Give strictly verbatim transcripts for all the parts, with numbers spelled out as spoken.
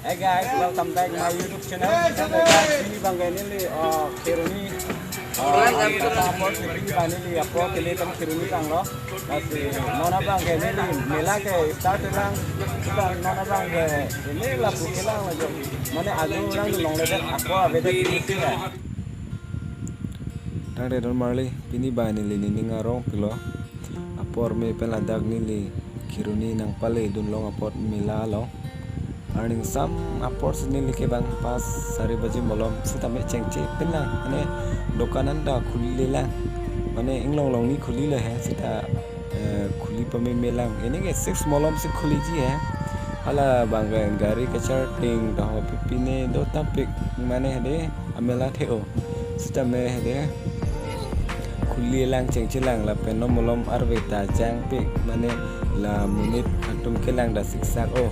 Hey guys, welcome back my YouTube channel. Hey guys, pini abang ke neli, uh, Kheroni, uh, apor si pini abang neli apor kele pen Kheroni vanglo. Lasi non abang ke neli mela ke start lang, kita non abang ke neli lapu kelang lo jo. Mane ajo orang longle det apor avedet pini si ya. Tangte don marli, pini abang neli nening arong pilo. Apor me pen ladak neli Kheroni nangpale dunlong apot mela along. Arningsam apor si neli ke bang pas sari baji malom sitame chengche pinlang. Mane dokan anta khuli lelang. Mane inglong longni khuli le he sita, eh, khuli pame melang. Ini ke six malom si khuliji he. Hala abang ke gari kecharting taho pipine do tampik mane hede amela the-o. Sitame hede khuli lang chengche lang lapen non malom arve ta jangpik mane la monit atum kelang ta siksak-o.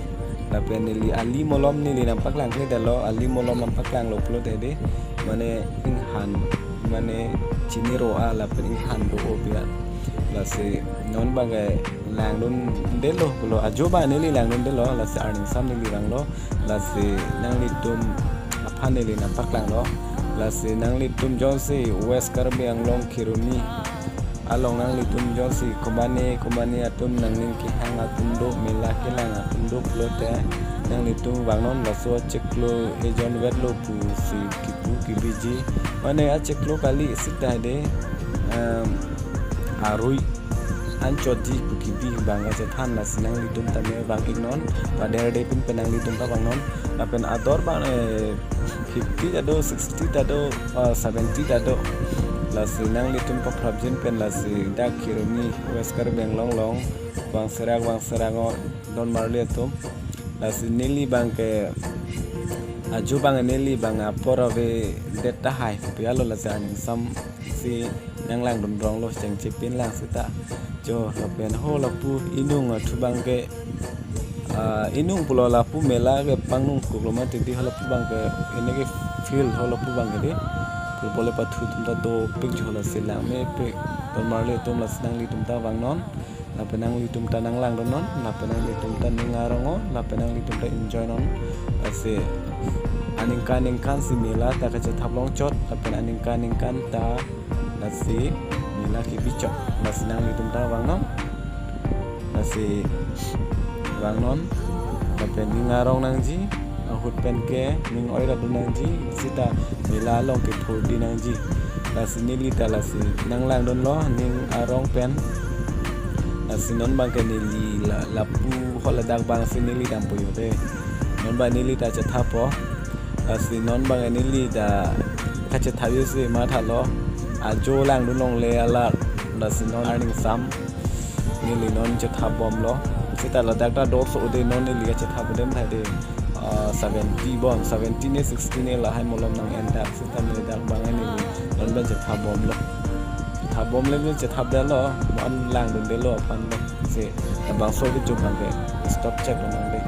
Lapen neli ali malom neli nangpaklang kle dalo, ali malom nangpaklanglo pulote hede mane inghan mane chini ro-a lapen inghan do-o biya. Lasi non abang ke langdundetlo pulo, ajo abang neli langdundetlo, lasi arningsam neli vanglo. Lasi nanglitum aphan neli nangpaklanglo. Lasi nanglitum jongsi West Karbi Anglong Kheroni along nanglitum jongsi komane komane atum nangning kehang atum do, mela kelang atum do pulote nanglitum vangnon, laso achiklo ejon vetlo pusi kipu kibiji. Mane achiklo kali sita hede, em, arui anchotji pu kibi abang kachethan, lasi nanglitum tame vang-iknon, paderde pin pen nanglitum ta vangnon. Lapen ador abang, eh, fifty ta do, sixty ta do, eh, seventy ta do. Lasi nanglitum paphrapjin pen lasi dak Kheroni West Karbi Anglong along vangserak vangserak-o don marli atum. Lasi neli abang ke ajo abang neli abang apor avedet tahai pu alo, lasi arningsam si nanglangdun ronglo chengche pinlang sita. Jo lapen ho lapu inung athu abang ke, ah, inung pulo lapu mela ke pangnung kuklo mati di, ho lapu abang ke ini ke field ho lapu abang ke di. Pulpole pathu atum ta dopik jo, lasi langmepik don marli atum, lasi nanglitum ta vangnon. Lapen nanglitum ta nanglangdunnon, lapen nanglitum ta ning arong-o, lapen nanglitum ta enjoy non. Lasi aningkan ningkan si mela ta kachethap longchot, lapen aningkan ningkan ta lasi mela kibichot, lasi nanglitum ta vangnon. Lasi vangnon, lapen ning arong nangji, ahut pen ke ning oi ra dun nangji, sita mela along kephurdi nangji. Lasi neli ta lasi nanglangdunlo ning arong pen. Lasi non abang ke neli la, lapu ho ladak abang si neli dampo yo de. Non abang neli ta chethappo. Lasi non abang neli ta kachethap yo si mathalo. Ajo langdun longle alar. Lasi non arningsam neli non chethap bomlo. Sita ladak ta dor so-o de, non neli kachethap dem tha de. Ah, seventy bom, seventy ne sixty ne lahai malom nang-en dak. Sita neli dak abang neli non abang chethap bomlo. Chethap bomle neli chethap detlo, non langdundetlo aphan lo. Si labangso video abang ke stop cheklo nang de.